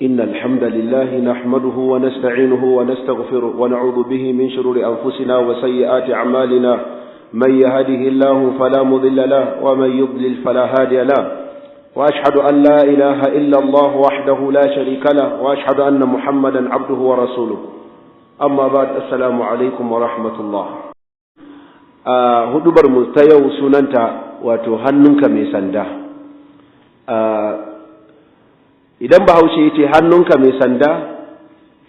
إن الحمد لله نحمده ونستعينه ونستغفره ونعوذ به من شرور أنفسنا وسيئات أعمالنا، من يهده الله فلا مضل له ومن يضلل فلا هادي له، وأشهد أن لا إله إلا الله وحده لا شريك له، وأشهد أن محمدا عبده ورسوله. أما بعد، السلام عليكم ورحمة الله. Hudubar mu ta yau sunanta wato hannunka mai sanda. Idan Bahaushe ya ce hannunka mai sanda,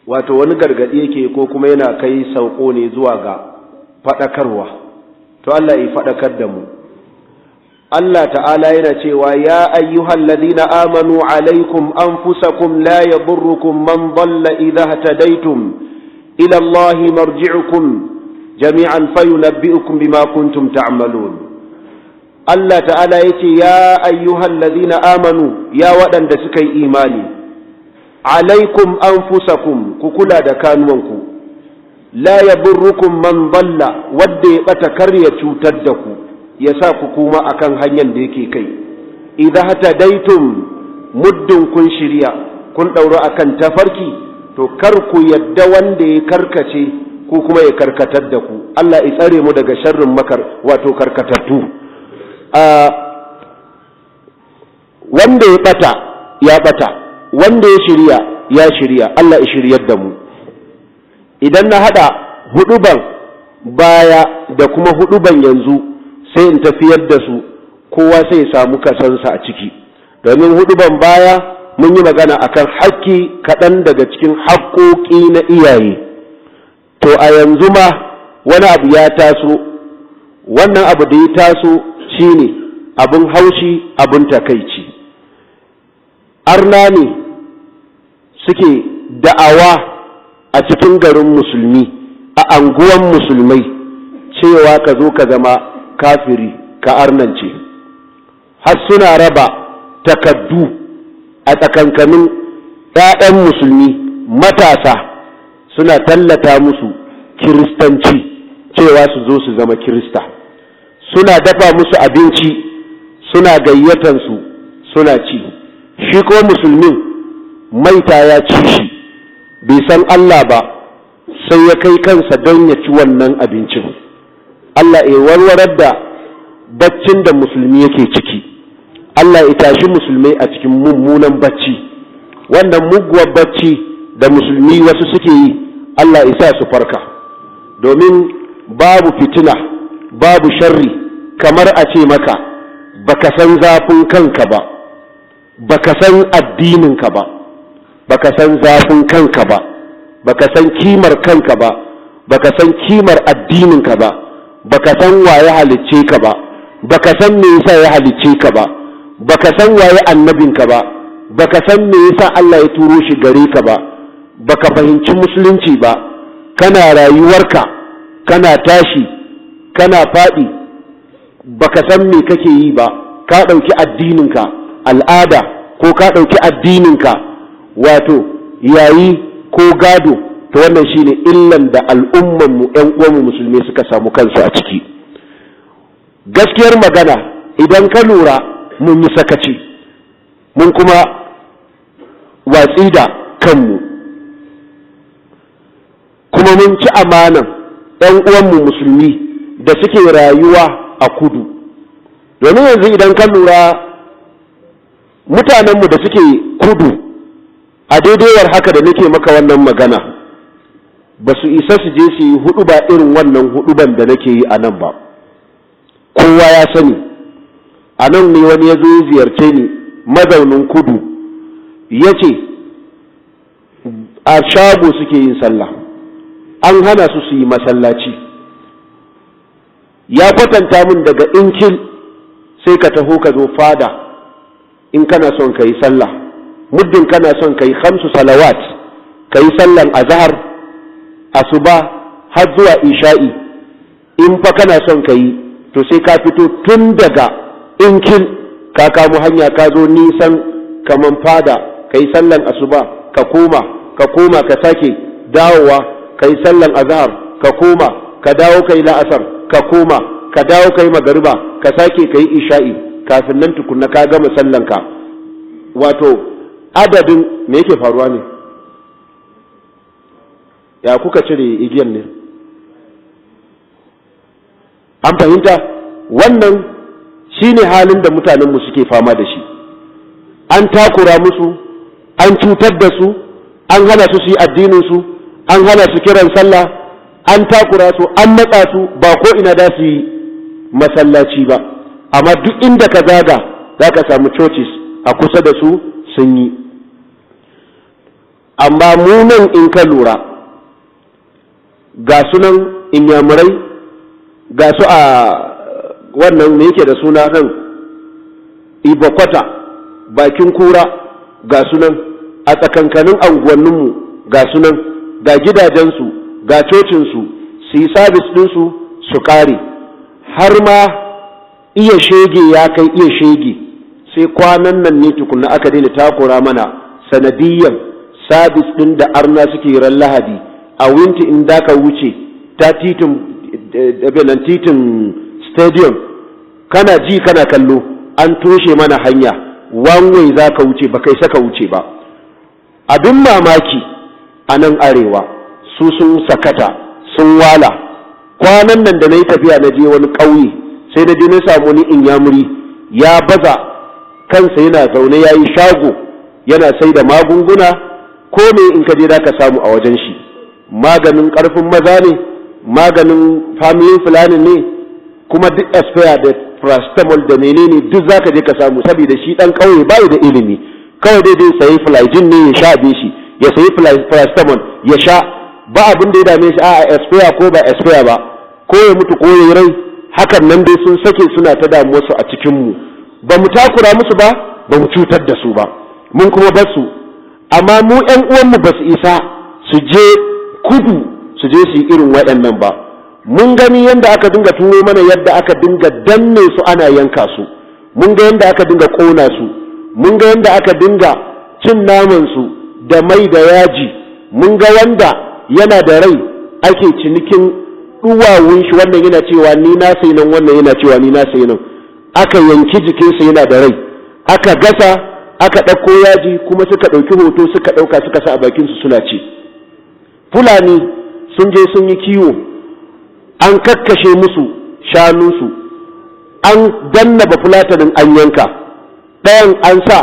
wato wani gargaɗi yake ko kuma yana kai sauko ne zuwa ga faɗakarwa. To, Allah ya faɗakar da mu. Allah ta'ala yana cewa: يا أيها الذين آمنوا عليكم أنفسكم، لا يضركم من ضل إذا اهتديتم، إلى الله مرجعكم جميعا فينبئكم بما كنتم تعملون. Allah ta'ala ya ce: يا أيها الذين آمنوا، ya waɗanda suka yi imani، عليكم أنفسكم، ku kula da kanuwanku، لا يضركم من ضل، wadda ya ɓata kar ya cutar da ku, ya sa ku kuma akan hanyar da yake kai، إذا اهتديتم، muddin kun shirya, kun ɗauro akan tafarki, to kar ku yadda wanda ya karkace ko kuma ya karkatar da ku. Allah ya tsare mu daga sharrin makar wato karkatattu. Wanda ya bata ya bata, wanda ya shirya ya shirya. Allah ya shiryar da mu. Idan na hada huduban baya da kuma huduban yanzu, sai in tafiyar da su, kowa sai ya samu kasansa a ciki, domin huduban baya mun yi magana akan hakki kaɗan daga cikin haƙƙoƙi na iyaye. To, a yanzu ma wani abu ya taso. Wannan abu da ya taso shine abin haushi, abin takaici. Arna ne suke da'awa a cikin garin musulmi, a anguwan musulmai, cewa ka zo ka zama kafiri, ka arnance. Har suna raba takaddu a tsakankanin 'ya'yan musulmi matasa, suna tallata musu Kiristanci, cewa su zo su zama Kirista. Suna dafa musu abinci, suna gayyatansu, suna ci. Shi ko musulmin maita ya ci shi, bai san Allah ba, sai ya kai kansa don ya ci wannan abincin. Allah ya warwarar da baccin da musulmi yake ciki. Allah ya tashi musulmai a cikin mummunan bacci, wannan muguwar bacci da musulmi wasu suke yi. Allah ya sa su farka, domin babu fitina, babu sharri kamar a ce maka baka san zafin kanka ba, baka san addininka ba, baka san zafin kanka ba, baka san kimar kanka ba, baka san kimar addininka ba, baka san waye halicce ka ba, baka san me yasa ya halicce ka ba, baka san waye annabinka ba, baka san me yasa Allah ya turo shi gare ka ba, baka fahimci musulunci ba. Kana rayuwarka, kana tashi, kana faɗi, baka san me kake yi ba. Ka ɗauki addininka al'ada, ko ka ɗauki addininka wato yayi ko gado. To, wannan shine illan da al'ummanmu, 'yan uwanmu musulmi suka samu kansu a ciki. Gaskiyar magana, idan ka lura, mun yi sakaci, mun kuma watsi da kanmu, kuma mun ci amanan 'yan uwanmu musulmi da suke rayuwa a kudu. Domin yanzu idan ka lura, mutanenmu da suke kudu, a daidaiwar haka da nake maka wannan magana, ba su isa su je su yi hudu ba irin wannan huduban da nake yi a nan ba. Kowa ya sani, a nan ne wani ya zo ya ziyarce ni, mazaunin kudu, ya ce a shago suke yin sallah, an hana su su yi masallaci. Ya kwatanta min daga Inkil sai ka taho ka zo Fada in kana son ka yi sallah. Muddin kana son ka yi خمس صلوات، ka yi sallan azahar, asuba, har zuwa isha'i, in fa kana son ka yi, to sai ka fito tun daga Inkil, ka kamo hanya, ka zo nisan kaman Fada, ka yi sallan asuba, ka koma, ka koma, ka sake dawowa, ka yi sallan azahar, ka koma, ka dawo, ka yi la'asar, ka koma, ka dawo, ka yi magariba, ka sake ka yi isha'i, kafin nan tukunna ka gama sallanka. Wato Adadin me yake faruwa ne? Ya kuka cire igiyan ne? An fahimta? Wannan shine halin da mutanenmu suke fama da shi. An takura musu, an cutar da su, an hana su su yi addininsu, an hana su kiran sallah, an takura su, an matsa su, ba ko ina da su yi masallaci ba. Amma duk inda ka zaga, za ka samu churches a kusa da su sun yi. Amma mu nan, in ka lura, ga sunan Inyamurai, ga su a wannan, me yake da suna nan, Ibokwata, bakin kura, ga sunan a tsakankanin anguwanninmu, ga sunan, ga gidajensu, ga cocinsu, su yi service ɗinsu su ƙare. Har ma iya shege ya kai iya shege, sai kwanan nan ne tukuna aka daina takura mana sanadiyyan service ɗin da arna suke ran Lahadi a Wunti. In da ka wuce ta titin titin stadium, kana ji kana kallo, an toshe mana hanya, one way za ka wuce, ba kai saka wuce ba. Abin mamaki, a nan arewa su sun sakata, sun wala. Kwanan nan da na yi tafiya, na je wani ƙauye, sai na je na samu wani Inyamuri ya baza kansa, yana zaune, ya yi shago, yana sai da magunguna. Ko me in ka je za ka samu a wajen shi: maganin ƙarfin maza ne, maganin family planning ne, kuma duk expire da paracetamol da menene, duk zaka je ka samu. Saboda shi dan ƙauye bai da ilimi, kawai dai dai sayi Flagyl ne ya sha shi, ya sayi paracetamol ya sha, ba abin da ya dame shi, a'a, expire ko ba expire ba, ko ya mutu ko ya rai. Hakan nan dai sun sake suna ta damuwar su a cikin mu. Ba mu takura musu ba, ba mu cutar da su ba, mun kuma bar su. Amma mu ƴan uwanmu ba su isa su je kudu su je su yi irin waɗannan ba. Mun gani yadda aka dinga turo mana yadda aka dinga danne su ana yanka su, mun ga yadda aka dinga ƙona su, mun ga yadda aka dinga cin naman su da mai da yaji, mun ga wanda yana da rai ake cinikin duwawun shi, wannan yana cewa ni na sai nan, wannan yana cewa ni na sai nan. Aka yanki jikinsa yana da rai, aka gasa, aka ɗauko yaji, kuma suka ɗauki hoto, suka ɗauka, suka sa a bakinsu suna ci. Fulani sun je sun yi kiwo, an kakkashe musu shanunsu, an danna Bafulatanin, an yanka ɗayan, an sa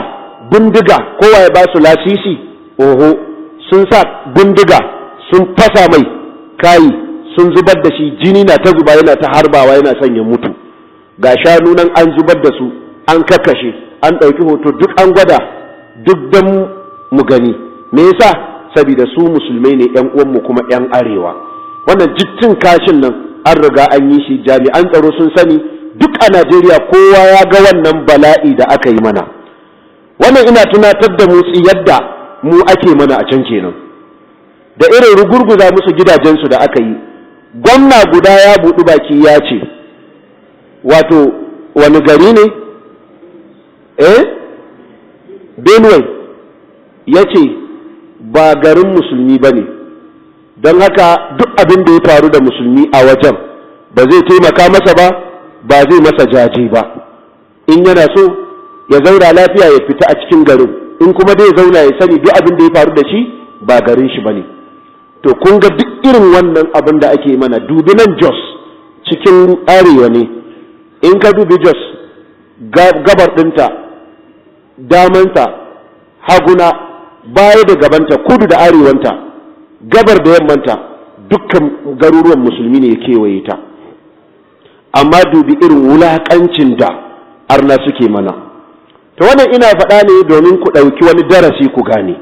bindiga. Kowa ya ba su lasisi, oho, sun sa bindiga sun fasa mai kayi, sun zubar da shi, jini na ta zuba, yana ta harbawa, yana son ya mutu. Ga shanu nan an zubar da su, an kakkashe, an ɗauki hoto, duk an gwada, duk don mu gani. Me yasa? Saboda su Musulmai ne, yan uwanmu, kuma yan arewa. Wannan jittin kashin nan an riga an yi shi, jami'an tsaro sun sani, duk a Najeriya kowa ya ga wannan bala'i da aka yi mana. Wannan ina tunatar da mu yadda mu ake mana a can kenan, da irin rugurguza musu gidajensu da aka yi. Gwamna guda ya buɗi baki ya ce, wato wani gari ne, eh, Benue, ya ce ba garin Musulmi ba ne, don haka duk abin da ya faru da Musulmi a wajen ba zai taimaka masa ba, ba zai masa jaje ba. In yana so ya zauna lafiya, ya fita a cikin garin. In kuma zai zauna, ya sani duk abin da ya faru da shi ba garin shi ba ne. To kun ga duk irin wannan abin da ake mana. Dubi nan Jos, cikin arewa ne. In ka dubi Jos, gabar ɗinta, damanta, haguna, baya da gabanta, kudu da arewanta, gabar da yammanta, dukkan garuruwan Musulmi ne ya kewaye ta. Amma dubi irin wulaƙancin da arna suke mana. To wannan ina faɗa ne domin ku ɗauki wani darasi, ku gane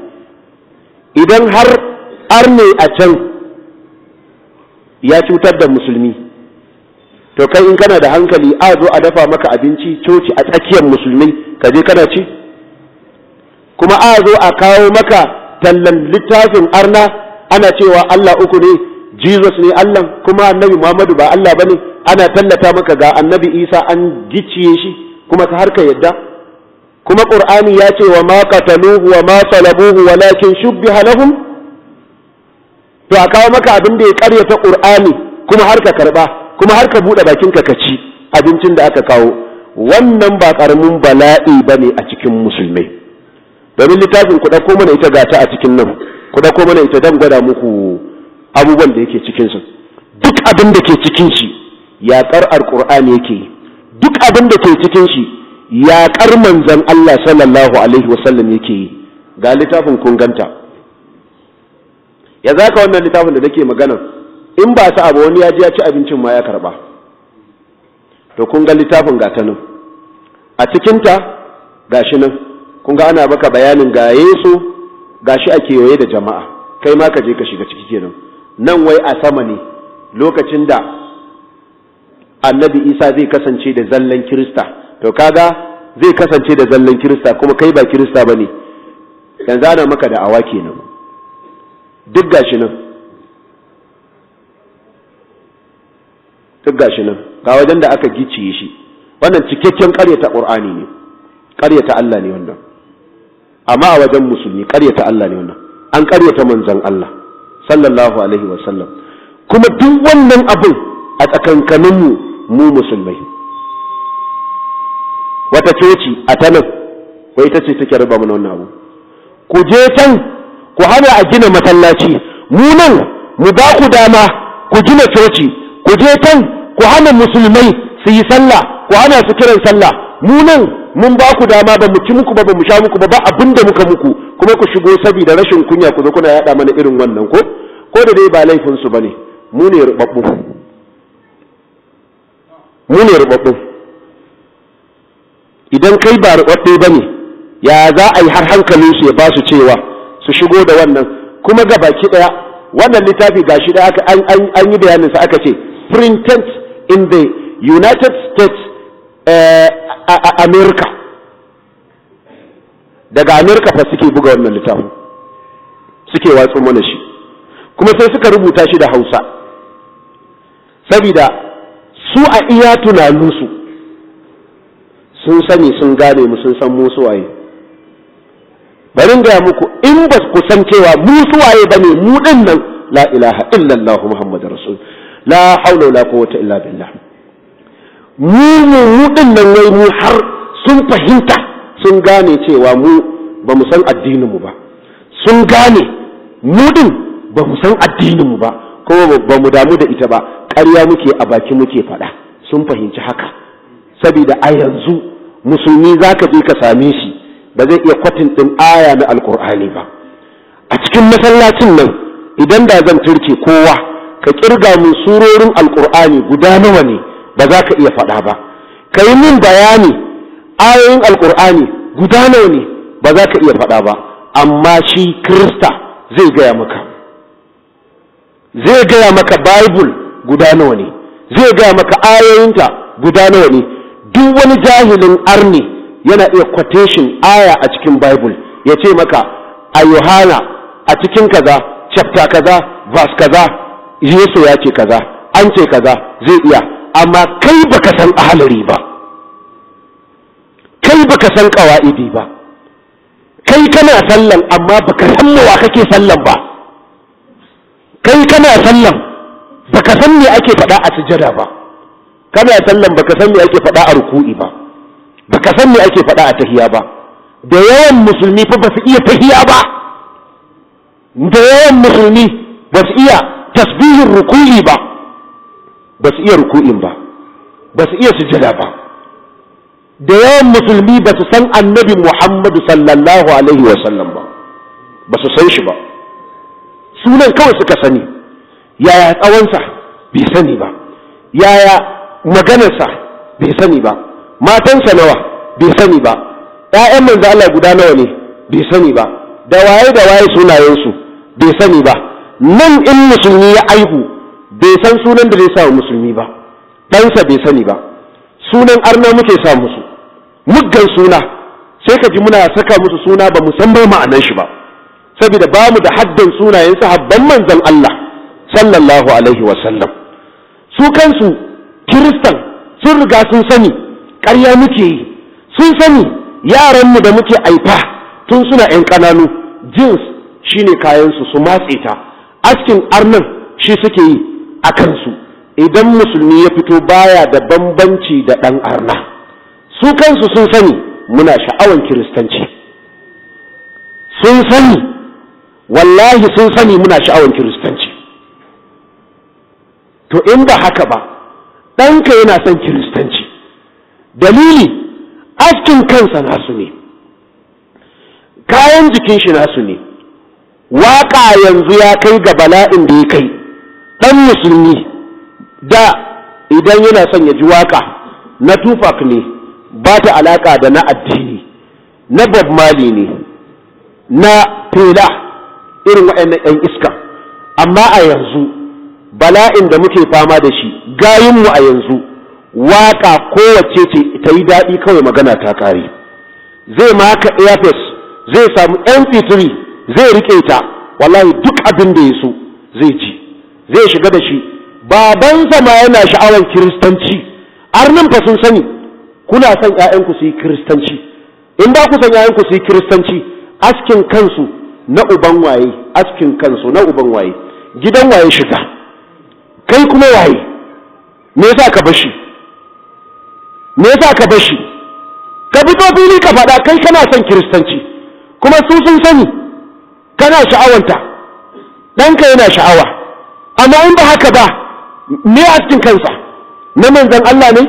idan har arne a can ya cutar da Musulmi, to kai in kana da hankali, a zo a dafa maka abinci coci a tsakiyar Musulmi, ka je kana ci? Kuma a zo a kawo maka tallan littafin arna, ana cewa Allah uku ne, Jesus ne Allah, kuma Annabi Muhammadu ba Allah bane, ana tallata maka ga Annabi Isa an gicciye shi, kuma ka har ka yadda? Kuma Qur'ani ya ce: وما قتلوه وما صلبوه ولكن شبه لهم. To a kawo maka abin da ya karyata Qur'ani, kuma har ka karba, kuma har ka bude bakinka ka ci abincin da aka kawo, wannan ba karamin bala'i bane a cikin Musulmai. Domin littafin, ku ɗauko mana ita, gata a cikin nan, ku ɗauko mana ita don gwada muku abubuwan da yake cikin su. Duk abin da ke cikin shi yaƙar Alƙur'ani yake yi, duk abin da ke cikin shi yaƙar Manzon Allah sallallahu alaihi wasallam yake yi. Ga littafin, kun ganta. Ya zaka wannan littafin da nake magana, in ba sa abu wani ya ji ya ci abincin ma ya karba. To, kun ga littafin, ga ta nan a cikinta, gashi nan. Kun ga ana baka bayanin ga Yesu, gashi a kewaye da jama'a. Kai ma ka je ka shiga ciki kenan. Nan wai a sama ne lokacin da Annabi Isa zai kasance da zallan Kirista. To, kaga zai kasance da zallan Kirista, kuma kai ba Kirista ba ne. Yanzu ana maka da awa kenan. Duk gashi nan, duk gashi nan, ga wajen da aka gicciye shi. Wannan cikakken ƙaryata Ƙur'ani ne, ƙaryata Allah ne wannan. Amma a wajen musulmi ƙaryata Allah ne wannan, an ƙaryata Manzon Allah sallallahu alaihi wa sallam. Kuma duk wannan abin a tsakankaninmu mu musulmai. Wata coci a ta nan wai ita ce take raba mana wannan abu. Ku je can ku hana a gina masallaci, mu nan mu ba ku dama ku gina coci. Ku je can ku hana musulmai su yi sallah, ku hana su kiran sallah, mu nan mun ba ku dama. Ba mu ci muku ba, ba mu sha muku ba, ba abin da muka muku. Kuma ku shigo saboda rashin kunya ku zo kuna yada mana irin wannan. Ko da dai ba laifin su bane, mu ne rubabbu, mu ne rubabbu. Idan kai ba rubabbe bane, ya za a yi har hankalin su ya ba su cewa su shigo da wannan? Kuma ga baki daya wannan littafi, gashi da aka an yi bayanin sa, aka ce printed in the United States, America. Daga America fa suke buga wannan littafin, suke watsu mana shi. Kuma sai suka rubuta shi da Hausa, saboda su a iya tunaninsu sun sani, sun gane mu, sun san mu suwaye. Bari gaya muku, in ba ku san cewa mu suwaye ba ne mu din nan, la ilaha illallah Muhammadu rasul, la haula wala quwwata illa billah. Mu mu din nan, wai mu har sun fahimta, sun gane cewa mu ba mu san addinin mu ba. Sun gane mu din ba mu san addinin mu ba, kuma ba mu damu da ita ba, ƙarya muke, a baki muke faɗa. Sun fahimci haka, saboda a yanzu musulmi zaka je ka same shi ba zai iya quoting ɗin aya na Alkur'ani ba. A cikin masallacin nan, idan da zan turke kowa, ka kirga mun surorin Alkur'ani guda nawa ne, ba za ka iya faɗa ba. Ka yi min bayani ayoyin Alkur'ani guda nawa ne, ba za ka iya faɗa ba. Amma shi Kirista zai gaya maka, zai gaya maka Bible guda nawa ne, zai gaya maka ayoyinta guda nawa ne. Duk wani jahilin arni yana iya quotation aya a cikin Bible, ya ce maka a Yohana, a cikin kaza, chapter kaza, verse kaza, Yesu ya ce kaza, an ce kaza, zai iya. Amma kai baka san Ahalari ba, kai baka san Ƙawa'idi ba. Kai kana sallan, amma baka san wa kake sallan ba. Kai kana sallan, baka san me ake faɗa a sujada ba. Kana sallan, baka san me ake faɗa a ruku'i ba, baka san me ake faɗa a tahiya ba. Da yawan musulmi fa ba su iya tahiya ba, da yawan musulmi ba su iya tasbihin ruku'i ba, ba su iya ruku'in ba, ba su iya sujada ba. Da yawan musulmi ba su san Annabi Muhammadu sallallahu alaihi wasallam ba, ba su san shi ba. Sunan kawai suka sani. Yaya tsawonsa? Bai sani ba. Yaya maganarsa? Bai sani ba. Matansa nawa? Bai sani ba. ‘Ya'yan Manzo Allah guda nawa ne? Bai sani ba. Da waye da waye sunayensu? Bai sani ba. Nan in musulmi ya aihu, bai san sunan da zai sa musulmi ba, ɗansa bai sani ba. Sunan arna muke sa musu, muggan suna. Sai ka ji muna saka musu suna ba mu san ba ma'anar shi ba, saboda ba mu da haddan sunayen sahabban Manzon Allah sallallahu alaihi wa sallam. Su kansu Kiristan sun riga sun sani ƙarya muke yi. Sun sani yaranmu da muke aifa tun suna 'yan ƙananu, jeans shine kayansu, su matse ta, askin arnan shi suke yi a kansu. Idan musulmi ya fito, baya da bambanci da ɗan arna. Su kansu sun sani muna sha'awan Kiristanci. Sun sani, wallahi sun sani muna sha'awan kiristanci. To in ba haka ba, ɗanka yana son kiristanci, dalili askin kansa nasu ne, kayan jikin shi nasu ne. Waƙa yanzu ya kai ga bala'in da ya kai. Ɗan musulmi da idan yana son ya ji waƙa na Tupac ne, ba ta alaƙa da na addini, na Bob Marley ne, na Fela, irin waɗannan 'yan iska. Amma a yanzu bala'in da muke fama da shi, gayinmu a yanzu, waƙa kowace ce ta yi daɗi kawai, magana ta ƙare. Zai maka earpiece, zai samu MP3, zai rike ta, wallahi duk abin da ya so zai ji, zai shiga da shi. Babansa ma yana sha'awar kiristanci. Arnan fa sun sani kuna son ƴaƴanku su yi kiristanci. In ba ku son ƴaƴanku su yi kiristanci, askin kansu na uban waye? Askin kansu na uban waye? Gidan waye shiga? Kai kuma waye? Me yasa ka bashi? Me yasa ka bashi? Ka fito fili ka faɗa kai kana son kiristanci, kuma su sun sani kana sha'awanta, ɗanka yana sha'awa. Amma in ba haka ba, me askin kansa na manzon Allah ne?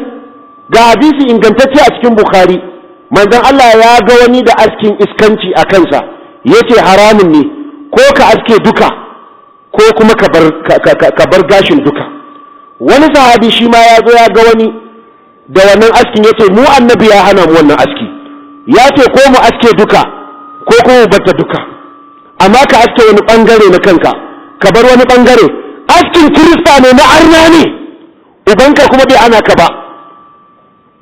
Ga hadisi ingantacce a cikin Bukhari, manzon Allah ya ga wani da askin iskanci a kansa, yace haramun ne, ko ka aske duka ko kuma ka bar gashin duka. Wani sahabi shi ma ya zo ya ga wani da wannan askin, yace mu annabi ya hana mu wannan aski, ya ce ko mu aske duka ko kuma mu barta duka. Amma ka aske wani bangare na kanka, ka bar wani bangare, askin kirista ne, na arna ne. Ubanka kuma bai ana ka ba.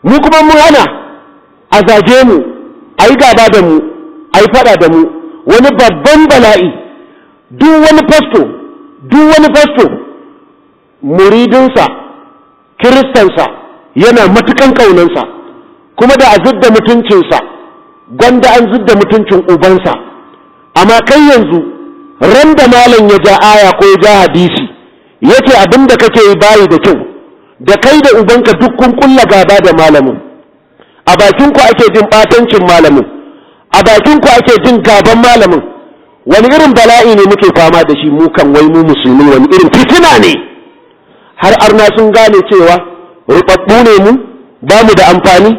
Mu kuma mun hana, a zage mu, a yi gaba da mu, a yi fada da mu. Wani babban bala'i, duk wani fasto, duk wani fasto, muridinsa kiristansa yana matukan kaunansa, kuma da a zidda mutuncinsa gwanda an zidda mutuncin ubansa. Amma kai yanzu, ran da malam ya ja aya ko ya ja hadisi, yace abin da kake yi bayi da kyau, da kai da ubanka duk kun kulla gaba da malamin. A bakin ku ake jin batancin malamin, a bakin ku ake jin gaban malamin. Wani irin bala'i ne muke fama da shi mu kan wai mu musulmi? Wani irin fitina ne har arna sun gane cewa rubabbu ne mu, ba mu da amfani,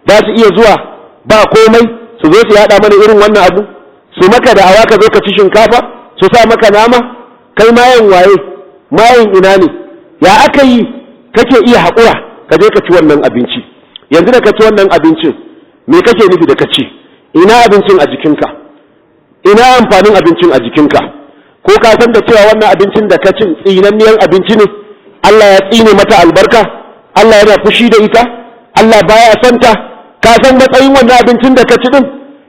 za su iya zuwa ba komai su zo su yada mana irin wannan abu, su maka da awa, ka zo ka ci shinkafa, su sa maka nama. Kai mayan waye? Mayan ina ne? Ya aka yi kake iya haƙura ka je ka ci wannan abinci? Yanzu da ka ci wannan abincin, me kake nufi da ka ci? Ina abincin a jikinka? Ina amfanin abincin a jikinka? Ko ka san da cewa wannan abincin da ka cin tsinanniyan abinci ne? Allah ya tsine mata albarka, Allah yana fushi da ita, Allah baya son ta. Ka san matsayin wannan abincin da ka ci din?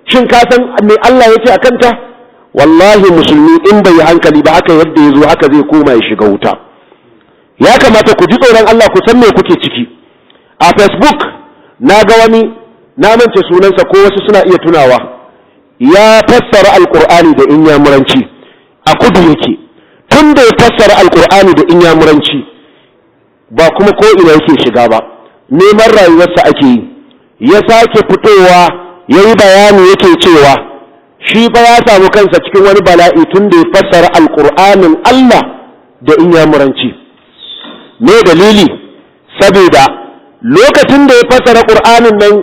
Shin ka san me Allah ya ce a kanta? Wallahi musulmi in bai yi hankali ba, haka yadda ya zo haka zai koma ya shiga wuta. Ya kamata ku ji tsoron Allah, ku san me kuke ciki. A Facebook na ga wani, na mance sunansa, ko wasu suna iya tunawa, ya fassara Alkur'ani da Inyamuranci. A kudu yake. Tun da ya fassara Alkur'ani da Inyamuranci, ba kuma ko ina yake shiga ba, neman rayuwarsa ake yi. Ya sake fitowa ya yi bayani, yake cewa shi fa ya samu kansa cikin wani bala'i tun da ya fassara Alkur'anin Allah da Inyamuranci. Me dalili? Saboda lokacin da ya fassara Ƙur'anin nan,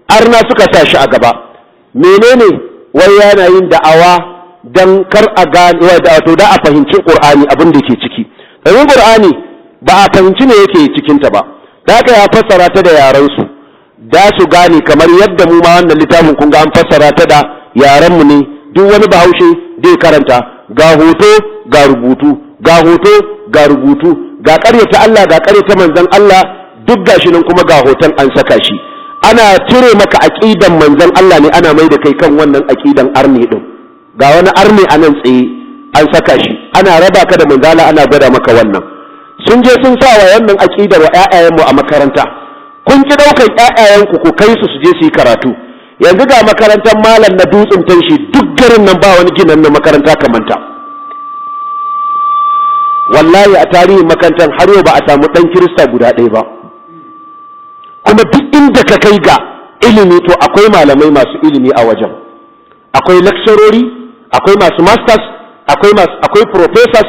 arna suka sa shi a gaba. Menene? Wai yana yin da'awa dan kar a gane, wato da a fahimci Ƙur'ani, abin da ke ciki. Domin Ƙur'ani ba a fahimci ne yake cikin ta ba, da haka ya fassara ta da yaran su da su gane, kamar yadda mu ma wannan littafin kun ga an fassara ta da yaran mu ne, duk wani Bahaushe zai karanta. Ga hoto, ga rubutu, ga hoto, ga rubutu, ga ƙaryata Allah, ga ƙaryata manzon Allah, duk gashi nan, kuma ga hoton an saka shi. Ana cire maka aqidan manzon Allah ne, ana mai da kai kan wannan aqidan arni din. Ga wani arni a nan tsaye an saka shi, ana raba ka da manzala, ana gwada maka wannan. Sun je sun sa wa wannan aqidar wa ƴaƴayenmu a makaranta. Kun ki ɗaukar ƴaƴayenku ku kai su, su je su yi karatu. Yanzu ga makarantar malam na Dutsen Tanshi, duk garin nan ba wani ginin na makaranta kamanta. Wallahi a tarihin makarantar har yau ba a samu ɗan kirista guda ɗaya ba. Kuma duk inda ka kai ga ilimi, to akwai malamai masu ilimi a wajen, akwai lakcarori. Akwai masu masters, akwai masu, akwai professors,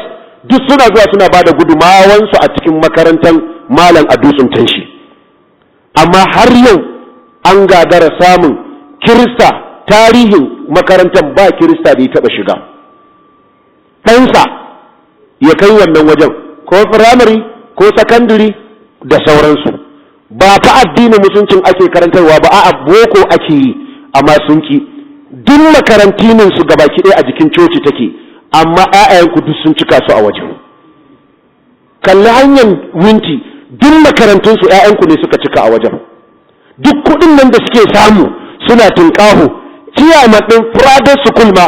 duk suna zuwa suna ba da gudumawansu a cikin makarantar malam a Dutsen Tanshi. Amma har yau an gagara samun Kirista. Tarihin makarantar, ba Kirista da ya taɓa shiga, ɗansa ya kai wannan wajen, ko firamare ko sakandare da sauransu. Ba fa addinin Musuluncin ake karantarwa ba, a'a, boko ake yi, amma sun ki. Duk makarantinin su gabaki ɗaya a jikin coci take, amma 'ya'yanku duk sun cika su a wajen. Kalli hanyar Wunti, duk makarantunsu 'ya'yanku ne suka cika a wajen. Duk kuɗin nan da suke samu suna tunƙaho. Ciyaman ɗin private school ma,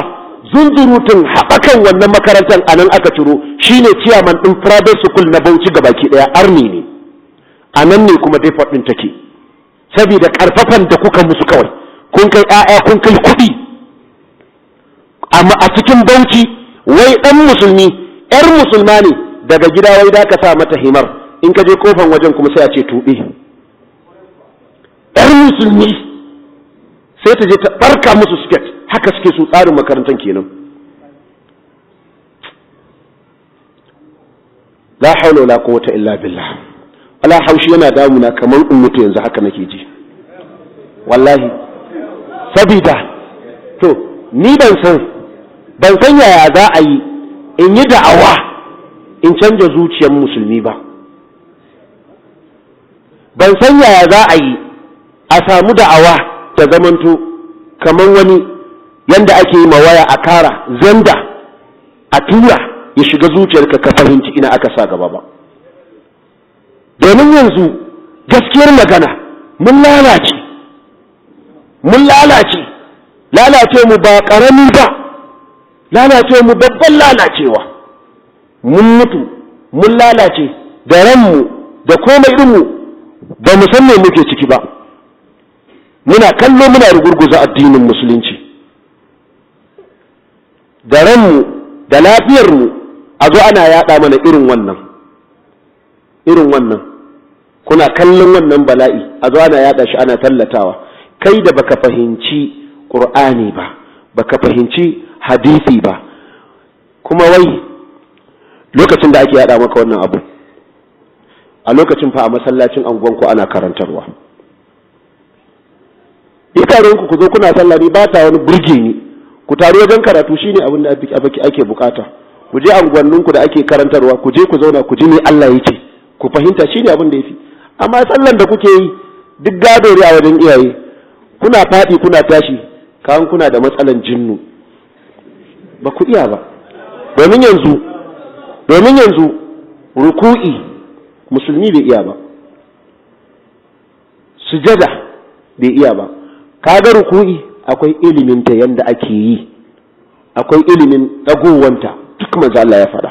zunzurutun haɓakan wannan makarantar a nan aka ciro, shine ciyaman ɗin private school na Bauchi gabaki ɗaya, arni ne. A nan ne kuma depot ɗin take, saboda ƙarfafan da kuka musu kawai. Kun kai 'ya'ya, kun kai kuɗi, amma a cikin Bauchi wai ɗan Musulmi, 'yar Musulma ne daga gida, wai da ka sa mata himar, in ka je kofan wajen kuma sai a ce tuɓe. 'Yar Musulmi sai ta je ta ɓarka musu siket. Haka suke su, tsarin makarantar kenan. La haula wala quwwata illa billah. Ala haushi yana damuna kamar in mutu yanzu, haka nake ji wallahi. Sabida to ni ban san yaya za a yi in yi da'awa in canja zuciyar Musulmi ba. Ban san yaya za a yi a samu da'awa ta zamanto kamar wani yanda ake yi waya a kara zanda a tura ya shiga zuciyarka, ka fahimci ina aka sa gaba ba. Domin yanzu gaskiyar magana, mun lalace, mun lalace. Lalace mu ba ƙarami ba, lalace mu babban lalacewa. Mun mutu, mun lalace da ranmu da komai ɗinmu, ba mu san me muke ciki ba. Muna kallo muna rugurguza addinin Musulunci da ranmu da lafiyarmu. A zo ana yaɗa mana irin wannan, irin wannan, kuna kallon wannan bala'i, a zo ana yaɗa shi, ana tallatawa. Kai da baka fahimci Ƙur'ani ba, baka fahimci hadisi ba, kuma wai lokacin da ake yaɗa maka wannan abu, a lokacin fa a masallacin anguwanku ana karantarwa. Itarenku ku zo kuna sallah, ni ba ta wani burge ni. Ku taru wajen karatu, shine abin da ake bukata. Ku je anguwanninku da ake karantarwa, ku je ku zauna ku ji me Allah yake, ku fahimta, shine abin da yafi. Amma sallan da kuke yi duk gado ne a wajen iyaye. Kuna faɗi kuna tashi kan kuna da matsalan jinnu, ba ku iya ba. Domin yanzu ruku'i Musulmi bai iya ba, sujada bai iya ba. Kaga ruku'i akwai ilimin ta yanda ake yi, akwai ilimin dagowanta, duk manzo Allah ya faɗa.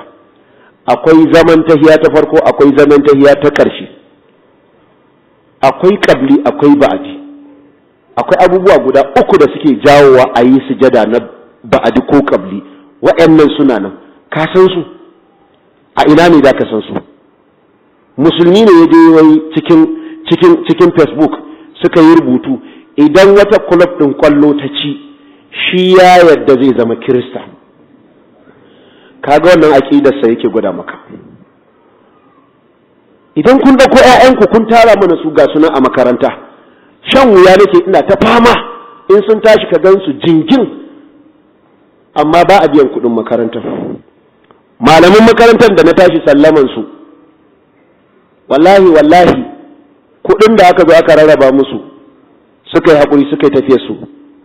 Akwai zaman tahiya ta farko, akwai zaman tahiya ta ƙarshe, akwai kabli, akwai ba'adi. Akwai abubuwa guda uku da suke jawowa a yi sujada na ba'adi ko kabli. Waɗannan suna nan, ka san su? A ina ne da ka san su? Musulmi ne ya je wai cikin Facebook suka yi rubutu, idan wata club ɗin kwallo ta ci, shi ya yadda zai zama Kirista. Kaga wannan aƙidarsa yake gwada maka. Idan kun ɗauko 'ya'yanku kun tara mana su, ga sunan a makaranta, shan wuya nake ina ta fama. In sun tashi ka gan su jingin, amma ba a biyan kuɗin makarantar. Malamin makarantar da na tashi sallaman su, wallahi wallahi, kuɗin da aka zo aka rarraba musu, suka yi haƙuri suka yi tafiyar su.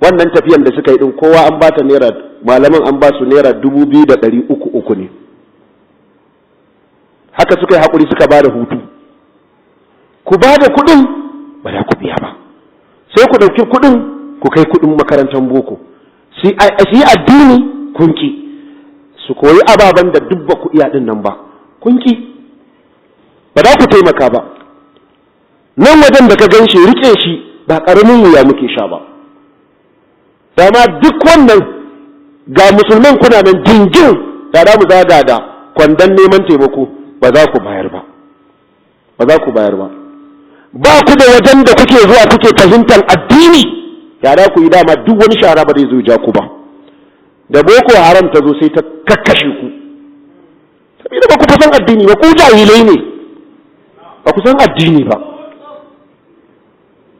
Wannan tafiyan da suka yi ɗin, kowa an ba ta naira, malaman an ba su naira 2,300 ne. Haka suka yi haƙuri suka ba da hutu. Ku ba da kuɗin, ba za ku biya ba. Sai ku ɗauki kuɗin ku kai kuɗin makarantar boko. Su yi addini kun ki, su koyi ababen da duk ba ku iya ɗin nan ba kun ki, ba za ku taimaka ba. Nan wajen da ka gan shi, rike shi ba ƙaramin wuya muke sha ba. Dama duk wannan ga Musulman kuna nan jingin, da za mu zaga da kwandon neman taimako, ba za ku bayar ba, ba za ku bayar ba. Ba ku da wajen da kuke zuwa kuke fahimtar addini. Yara ku yi dama duk wani shara ba zai zo ja ku ba. Da Boko Haram ta zo sai ta kakkashe ku, saboda ba ku san addini ba, ku jahilai ne, ba ku san addini ba.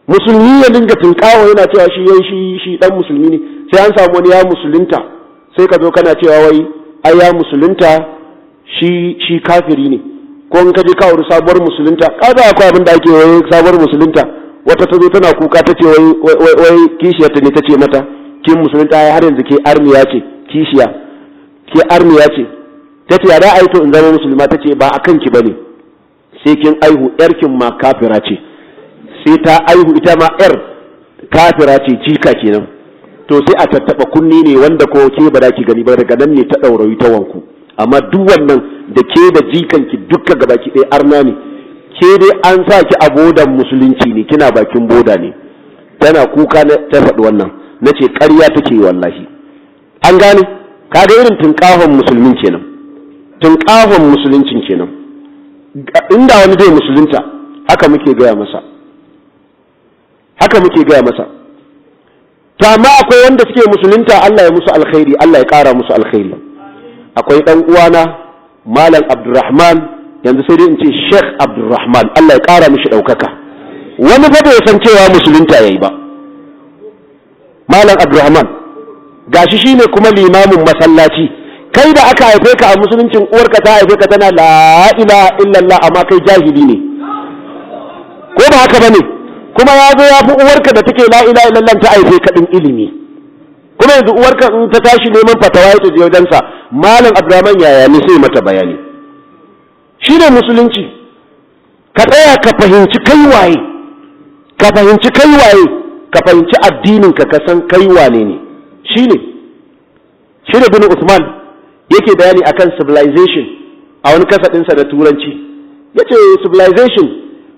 Musulmi ya dinga tunkawa yana cewa shi yayi shi dan musulmi ne, sai an samu wani ya musulunta, sai ka zo kana cewa wai ai ya musulunta, shi kafiri ne. Ko in ka je ka auri sabuwar musulunta, ka ga akwai abin da ake wai sabuwar musulunta. Wata ta zo tana kuka, ta ce wai kishiyarta ne ta ce mata, "Kin musulunta, ai har yanzu ke arniya ce." Kishiya, "Ke arniya ce." Ta ce, "Ya da ai to in zama musulma?" Ta ce, "Ba a kanki bane, sai kin aihu, yarkin ma kafira ce." Sai ta aihu, ita ma yar kafira ce, jika kenan. To sai a tattaba kunni ne wanda ko ke ba za ki gani ba, daga nan ne ta ɗaurayi ta wanku. Amma duk wannan da ke da jikanki dukka gabaki ɗaya arna ne. Ke dai an sa ki a bodan musulunci ne, kina bakin boda ne. Tana kuka ta faɗi wannan, na ce ƙarya take wallahi. An gane? Kaga irin tunƙahon musulmin kenan, tunƙahon musuluncin kenan. Inda wani zai musulunta, haka muke gaya masa, haka muke gaya masa. To amma akwai wanda suke musulunta, Allah ya musu alkhairi, Allah ya ƙara musu alkhairi. Akwai ɗan uwana Malam Abdulrahman, yanzu sai dai in ce Sheikh Abdulrahman, Allah ya ƙara mishi ɗaukaka. Wani fa bai san cewa musulunta yayi ba. Malam Abdulrahman gashi shine kuma limamin masallaci. Kai da aka haife ka a musuluncin, uwarka ta haife ka tana "La ilaha illallah", amma kai jahili ne, ko ba haka bane? Kuma ya zo ya fi uwarka da take "La ilaha illallah" ta haife ka din ilimi. Kuma yanzu uwarka in ta tashi neman fatawa ya je wajensa, "Malam Abdulrahman, yaya ne?" Sai mata bayani. Shi ne musulunci. Ka tsaya ka fahimci kai waye, ka fahimci kai waye, ka fahimci addinin ka, ka san kai wane ne. Shi ne bin Usman yake bayani akan civilization a wani kasadinsa da Turanci. Yace civilization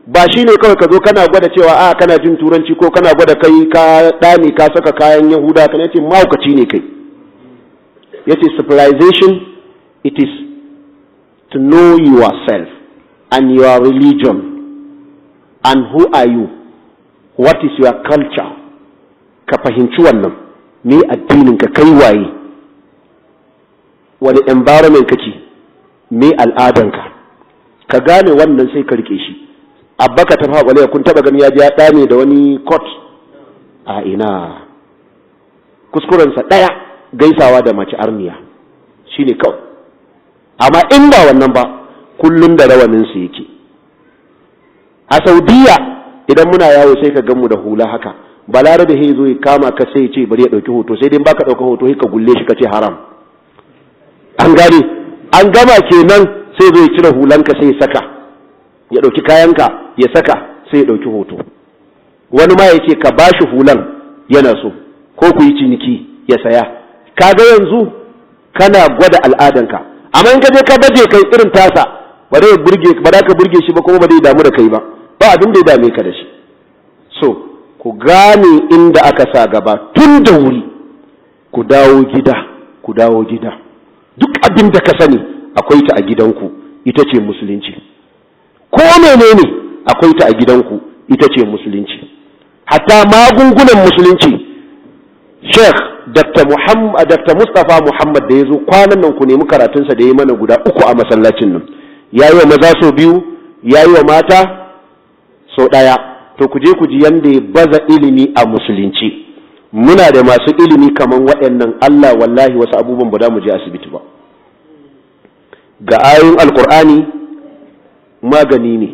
ba shi ne kawai ka zo kana gwada cewa a kana jin Turanci, ko kana gwada kai ka ɗani ka saka kayan Yahuda, kana ce mahaukaci ne kai. Yace civilization, it is to know yourself and your religion and who are you, what is your culture. Ka fahimci wannan, me addinin ka, kai waye, wani environment kake, me al'adanka. Ka gane wannan, sai ka rike shi. Abbaka ta faɓale, kun taɓa gani ya je ya ɗame da wani coat a ina? Kuskurensa ɗaya, gaisawa da mace arniya, shine kawai. Amma in ba wannan ba, kullum da rawaninsu yake. A Saudiya idan muna yawo, sai ka gan mu da hula haka. Balarabe sai zo ya kama ka, sai ya ce bari ya ɗauki hoto. Sai dai baka ɗauka hoto, sai ka gulle shi, ka ce haram. An gane? An gama kenan. Sai zo ya cire hulanka, sai ya saka, ya ɗauki kayanka ya saka, sai ya ɗauki hoto. Wani ma ya ce ka bashi hulan, yana so, ko ku yi ciniki ya saya. Kaga yanzu kana gwada al'adanka. Amma in ka je ka baje kai irin tasa, ba zai burge ba, za ka burge shi ba, kuma ba zai damu da kai ba, ba abin da ya dame ka da shi. So ku gane inda aka sa gaba tun da wuri, ku dawo gida, ku dawo gida. Duk abin da ka sani akwai ta a gidanku, ita ce musulunci. Ko menene akwai ta a gidanku, ita ce musulunci. Hatta magungunan musulunci, Sheikh Dr. Muhammad, Dr. Mustapha Muhammad da ya zo kwanan nan, ku nemi karatunsa da ya mana guda uku a masallacin nan. Ya yi wa maza sau biyu, ya yi wa mata sau ɗaya. To ku je ku ji yanda ya baza ilimi a musulunci. Muna da masu ilimi kaman waɗannan, Allah, wallahi wasu abubuwan ba za mu je asibiti ba. Ga ayoyin Alkur'ani magani ne,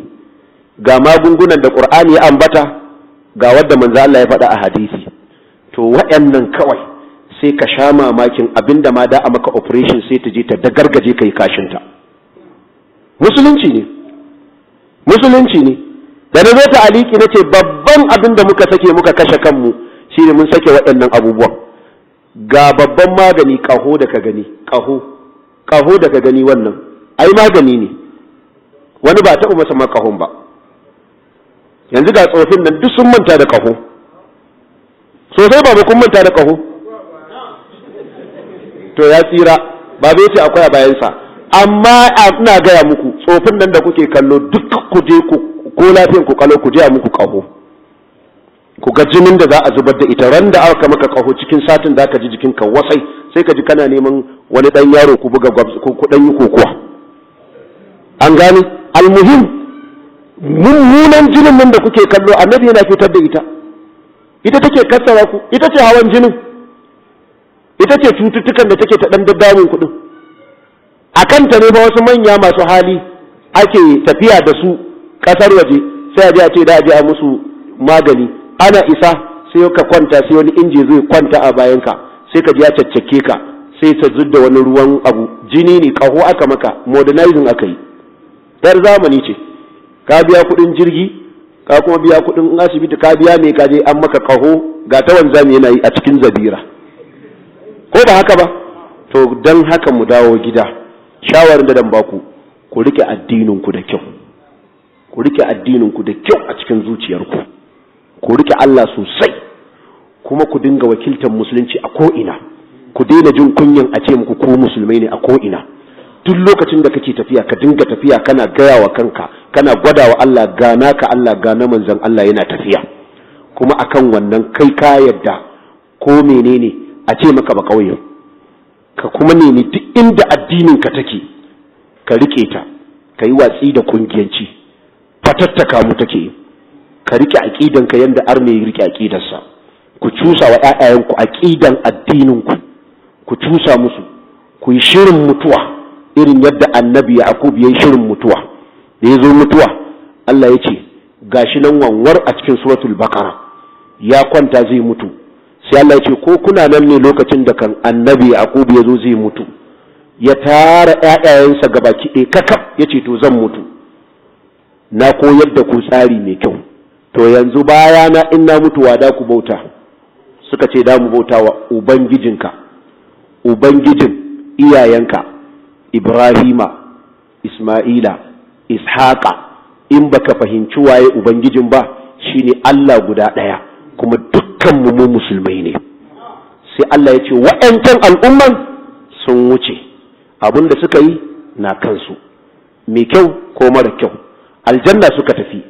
ga magungunan da Ƙur'ani ya ambata, ga wadda Manzo Allah ya faɗa a hadisi. To waɗannan kawai sai ka sha mamakin abinda ma da a maka operation, sai ta je ta dagargaje kai kashinta. Musulunci ne, musulunci ne. Da na zo ta aliki na ce babban abin da muka sake muka kashe kanmu shine mun sake waɗannan abubuwan. Ga babban magani, ƙaho da ka gani, ƙaho, ƙaho da ka gani, wannan ai magani ne. Wani ba taɓa masa ma ƙahon ba. Yanzu ga tsofin nan duk sun manta da ƙaho sosai. Ba kun manta da ƙaho? To ya tsira. Ba bai ce akwai a bayansa. Amma ina gaya muku, tsofin nan da kuke kallo duk, ku je ku ko lafiyan ku kallo, ku je a muku ƙaho, ku ga jinin da za a zubar da ita. Ran da aka maka ƙaho, cikin satin da ka ji jikinka wasai. Sai ka ji kana neman wani dan yaro ku buga, ku dan yi kokuwa. An gane? Almuhim, mummunan jinin nan da kuke kallo, Annabi yana fitar da ita. Ita take kassara ku, ita ce hawan jinin, ita ce cututtukan da take ta dan daddamun kuɗin. A kanta ne ba wasu manya masu hali ake tafiya da su ƙasar waje, sai a je a ce da a je a musu magani. Ana isa sai ka kwanta, sai wani inji zai kwanta a bayanka, sai ka ji ya caccake ka, sai ta zudda wani ruwan abu, jini ne, kaho aka maka, modernizing aka yi, yar zamani ce. Ka biya kuɗin jirgi, ka kuma biya kuɗin asibiti, ka biya mai, ka je an maka kaho, ga ta wanzami yana yi a cikin zabira. Ko ba haka ba? To, don haka mu dawo gida. Shawarin da dan baku, ku rike addinin ku da kyau, ku rike addinin ku da kyau a cikin zuciyarku, ku rike Allah sosai, kuma ku dinga wakiltar musulunci a ko'ina. Ku daina jin kunyan a ce muku ku musulmai ne a ko'ina. Duk lokacin da kake tafiya, ka dinga tafiya kana gaya wa kanka, kana gwada wa Allah, gana ka Allah, gana manzon Allah yana tafiya. Kuma akan wannan kai ka yadda ko menene a ce maka ba kauye, ka kuma nemi duk inda addinin ka take, ka rike ta, ka yi watsi da kungiyanci. Fatattaka mu take. Ka rike aqidan ka yanda arne ya rike aqidarsa. Ku cusa wa ƴaƴayenku aqidan addinin ku, ku cusa musu, ku yi shirin mutuwa irin yadda Annabi Yaqub ya yi shirin mutuwa. Da ya zo mutuwa, Allah ya ce gashi nan wanwar a cikin Suratul Baqara, ya kwanta zai mutu, sai Allah ya ce, ko kuna nan ne lokacin da kan Annabi Yaqub ya zo zai mutu, ya tara ƴaƴayensa gabaki ɗaya kakaf, ya ce, "To, zan mutu, na koyar da ku tsari mai kyau. To, yanzu bayana in na mutuwa da ku bauta?" Suka ce, "Da mu bauta wa ubangijinka, ubangijin iyayenka Ibrahima, Isma'ila, Ishaqa." In baka fahimci waye ubangijin ba, shine Allah guda ɗaya, kuma dukkan mu mu musulmai ne. Sai Allah ya ce, wa'yancan al'umman sun wuce, abin da suka yi na kansu, mai kyau ko mara kyau, aljanna suka tafi.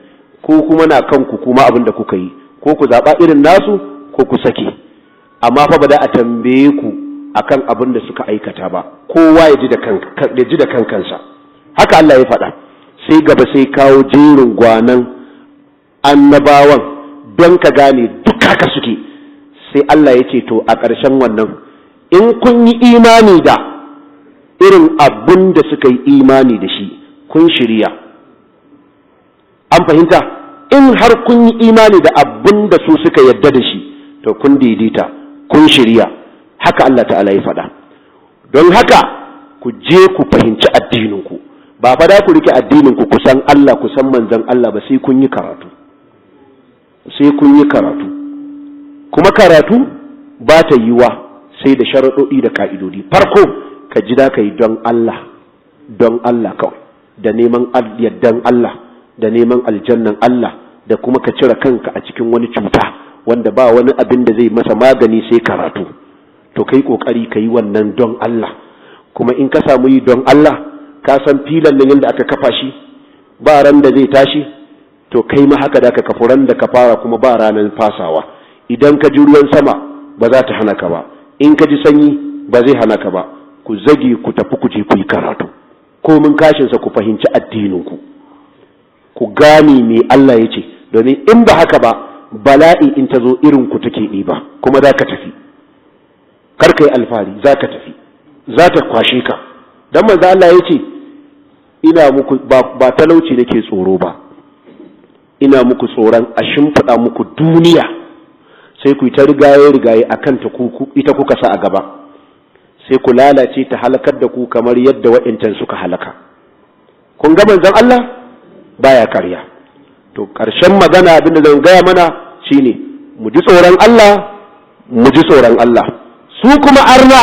Ko kuma na kanku kuma, abin da kuka yi, ko ku zaɓa irin nasu ko ku sake. Amma fa ba da a tambaye ku akan abin da suka aikata ba. Kowa ya ji da kankansa. Haka Allah ya faɗa. Sai gaba sai kawo jerin gwanan annabawan don ka gane duk haka suke. Sai Allah ya ce, to, a ƙarshen wannan, in kun yi imani da irin abun da suka yi imani da shi, kun shirya. An fahimta? In har kun yi imani da abun da su suka yadda da shi, to kun daidaita, kun shirya. Haka Allah ta'ala ya faɗa. Don haka ku je ku fahimci addininku. Ba fa da ku rike addininku, ku san Allah, ku san manzon Allah ba, sai kun yi karatu, sai kun yi karatu. Kuma karatu ba ta yiwa sai da sharaɗoɗi da ka'idodi. Farko, ka ji da ka yi don Allah, don Allah kawai, da neman yardan Allah, da neman aljannan Allah, da kuma ka cire kanka a cikin wani cuta wanda ba wani abin da zai masa magani sai karatu. To, kai kokari ka yi wannan don Allah. Kuma in ka samu yi don Allah, ka san filan nan yadda aka kafa shi, ba ran da zai tashi. To, kai ma haka da ka kafu, ran da ka fara kuma ba ranar fasawa. Idan ka ji ruwan sama, ba za ta hana ka ba. In ka ji sanyi, ba zai hana ka ba. Ku zage, ku tafi, ku je ku yi karatu, komin kashinsa, ku fahimci addininku, ku gane me Allah ya ce. Domin in ba haka ba, bala'i in ta zo, irin ku take ɗiba, kuma za ka tafi. Kar ka yi alfahari, za ka tafi, za ta kwashe ka. Dan manzo Allah ya ce, "Ina muku ba talauci nake tsoro ba, ina muku tsoron a shimfiɗa muku duniya, sai ku yi ta rigaye rigaye a kanta, ita kuka sa a gaba, sai ku lalace, ta halakar da ku kamar yadda wa'incan suka halaka." Kun ga manzon Allah baya karya. To, ƙarshen magana, abinda zan gaya mana shine mu ji tsoron Allah, mu ji tsoron Allah. Su kuma arna,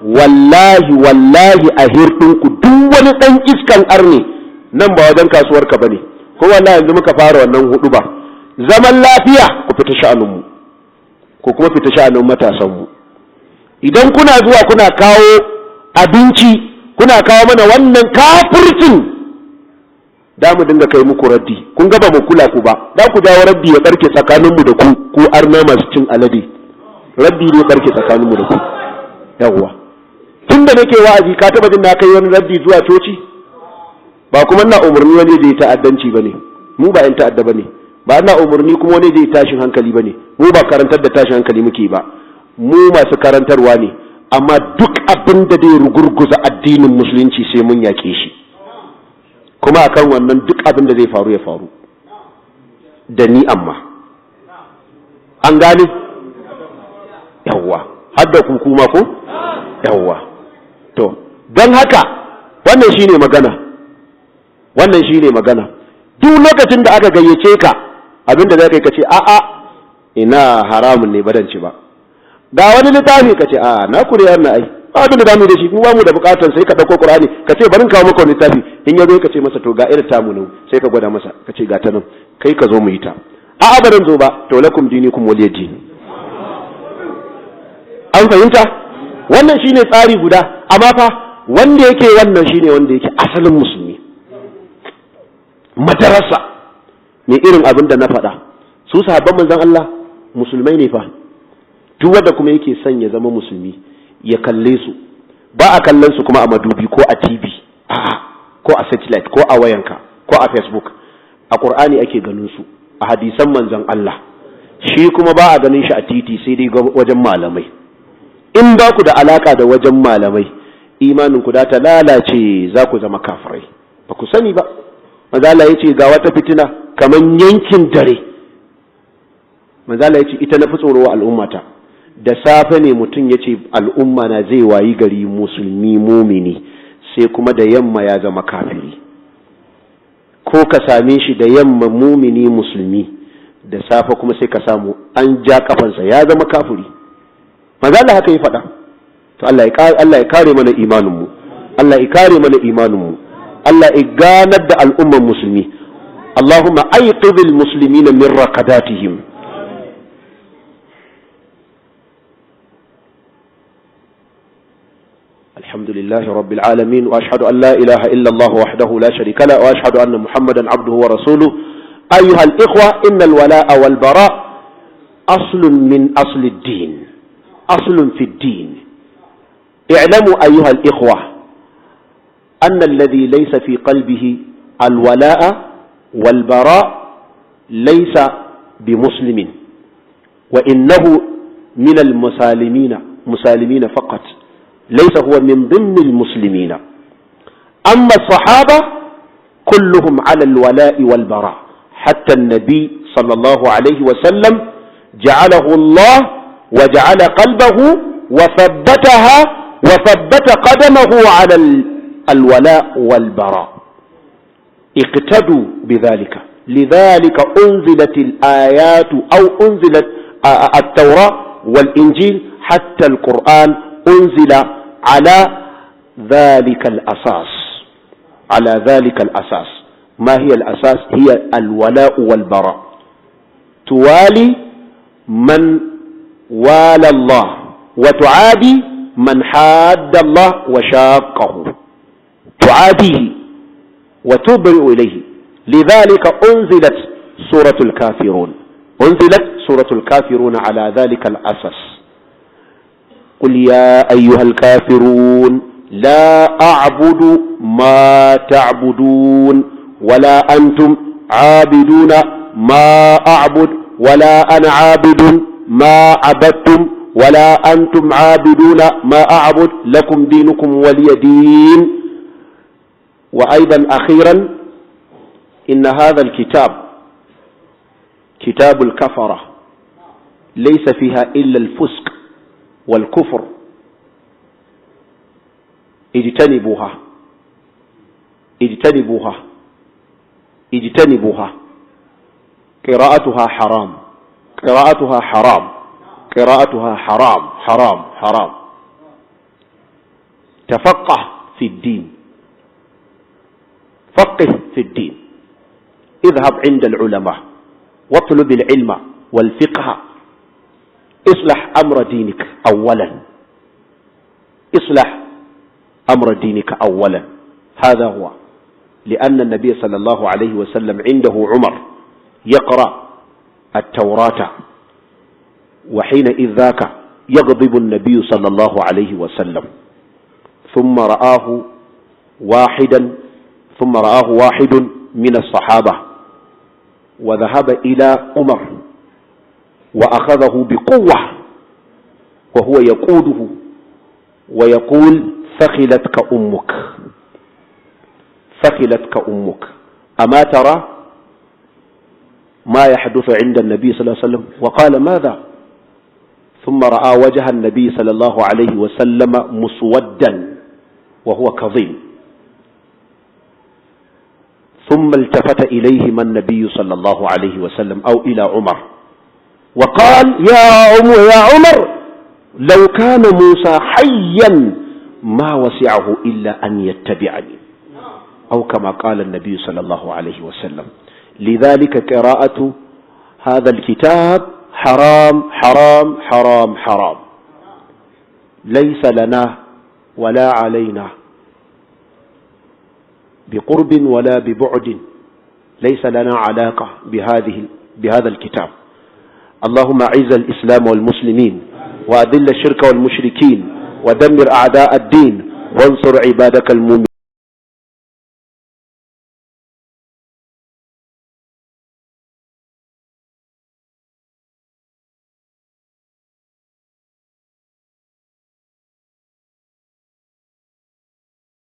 wallahi wallahi a hirɗinku, duk wani ɗan iskan arne, nan ba wajen kasuwarka ba ne. Ko wallahi yanzu muka fara wannan hudu ba zaman lafiya. Ku fita sha'aninmu, ko kuma fita sha'anin matasanmu. Idan kuna zuwa kuna kawo abinci, kuna kawo mana wannan kafircin, da mu dinga kai muku raddi. Kun ga ba mu kula ku ba, da ku jawo raddi ya barke tsakaninmu da ku, ku arna masu cin alade. Raddi ne barke tsakaninmu da ku. Yawwa, tun da nake wa'azi ka taba jin na kai wani raddi zuwa coci? Ba kuma ina umarni wani zai ta'addanci bane, mu ba yan ta'adda bane. Ba ina umarni kuma wani zai tashin hankali bane, mu ba karantar da tashin hankali muke ba, mu masu karantarwa ne. Amma duk abin da zai rugurguza addinin Musulunci sai mun yaƙe shi, kuma akan wannan duk abin da zai faru ya faru da ni. Amma an gane? Yawwa, har da kuma ko? Yawwa, to don haka wannan shine magana, wannan shine magana. Duk lokacin da aka gayyace ka, abinda za ka yi ka ce, "A'a, ina haramun ne, badan ci ba." Ga wani littafi, ka ce, "A'a, na kure wannan, ai ba abin da zamu da shi, kuma ba mu da bukatar." Sai ka dauko Qur'ani, ka ce, "Bari in kawo maka wani littafi." In ya zo, ka ce masa, "To ga irin tamu nan." Sai ka gwada masa, ka ce, "Ga ta nan, kai ka zo mu yi ta." "A'a, ba zo ba." To lakum dinikum waliya din. An fahimta? Wannan shine tsari guda. Amma fa wanda yake wannan shine wanda yake asalin Musulmi madarasa ne, irin abin da na faɗa. Su sahabban Manzon Allah Musulmai ne fa. Duk wanda kuma yake son ya zama Musulmi ya kalle su. Ba a kallon su kuma a madubi ko a TV, a'a, ko a satellite ko a wayanka ko a Facebook. A Qur'ani ake ganin su, a hadisan Manzon Allah. Shi kuma ba a ganin shi a titi, sai dai wajen malamai. In ba ku da alaka da wajen malamai, imanin ku da ta lalace, za ku zama kafirai ba ku sani ba. Manzo Allah yace ga wata fitina kaman yankin dare. Manzo Allah yace ita na fi tsoro wa al'ummata. Da safe ne mutum yace al'umma na zai wayi gari Musulmi mumini, sai kuma da yamma ya zama kafiri. Ko ka same shi da yamma mumini Musulmi, da safe kuma sai ka samu an ja kafansa ya zama kafiri. Manzo Allah haka ya faɗa. To Allah ya kare mana imanin mu, Allah ya kare mana imanin mu, Allah ya ganar da al'umman Musulmi. Allahumma ayqidhil muslimina min raqadatihim. الحمد لله رب العالمين، وأشهد أن لا إله إلا الله وحده لا شريك له، وأشهد أن محمدا عبده ورسوله. أيها الإخوة، إن الولاء والبراء أصل من أصل الدين، أصل في الدين. اعلموا أيها الإخوة أن الذي ليس في قلبه الولاء والبراء ليس بمسلم، وإنه من المسالمين، مسالمين فقط، ليس هو من ضمن المسلمين. أما الصحابة كلهم على الولاء والبراء، حتى النبي صلى الله عليه وسلم جعله الله وجعل قلبه وثبتها وثبت قدمه على الولاء والبراء. اقتدوا بذلك. لذلك أنزلت الآيات أو أنزلت التوراة والإنجيل، حتى القرآن أنزل على ذلك الأساس، على ذلك الأساس. ما هي الأساس؟ هي الولاء والبراء. توالي من والى الله وتعادي من حاد الله وشاقه، تعاديه وتبرئ إليه. لذلك أنزلت سورة الكافرون، أنزلت سورة الكافرون على ذلك الأساس: قل يا أيها الكافرون لا أعبد ما تعبدون، ولا أنتم عابدون ما أعبد، ولا أنا عابد ما عبدتم، ولا أنتم عابدون ما أعبد، لكم دينكم ولي دين. وأيضا أخيرا، إن هذا الكتاب كتاب الكفرة، ليس فيها إلا الفسق والكفر. اجتنبوها، اجتنبوها، اجتنبوها. قراءتها حرام، قراءتها حرام، قراءتها حرام، حرام، حرام. تفقه في الدين، فقه في الدين، اذهب عند العلماء واطلب العلم والفقه. اصلح أمر دينك أولا، اصلح أمر دينك أولا. هذا هو، لأن النبي صلى الله عليه وسلم عنده عمر يقرأ التوراة، وحينئذ ذاك يغضب النبي صلى الله عليه وسلم. ثم رآه واحدا ثم رآه واحد من الصحابة وذهب إلى عمر وأخذه بقوة وهو يقوده ويقول: ثخلتك أمك، ثخلتك أمك، أما ترى ما يحدث عند النبي صلى الله عليه وسلم؟ وقال: ماذا؟ ثم رأى وجه النبي صلى الله عليه وسلم مسودا وهو كظيم. ثم التفت إليهما النبي صلى الله عليه وسلم أو إلى عمر وقال: يا عمر، يا عمر، لو كان موسى حيا ما وسعه إلا أن يتبعني، أو كما قال النبي صلى الله عليه وسلم. لذلك قراءة هذا الكتاب حرام حرام حرام حرام. ليس لنا ولا علينا بقرب ولا ببعد، ليس لنا علاقة بهذا الكتاب. اللهم أعز الإسلام والمسلمين، وأذل الشرك والمشركين، ودمر أعداء الدين، وانصر عبادك المؤمنين.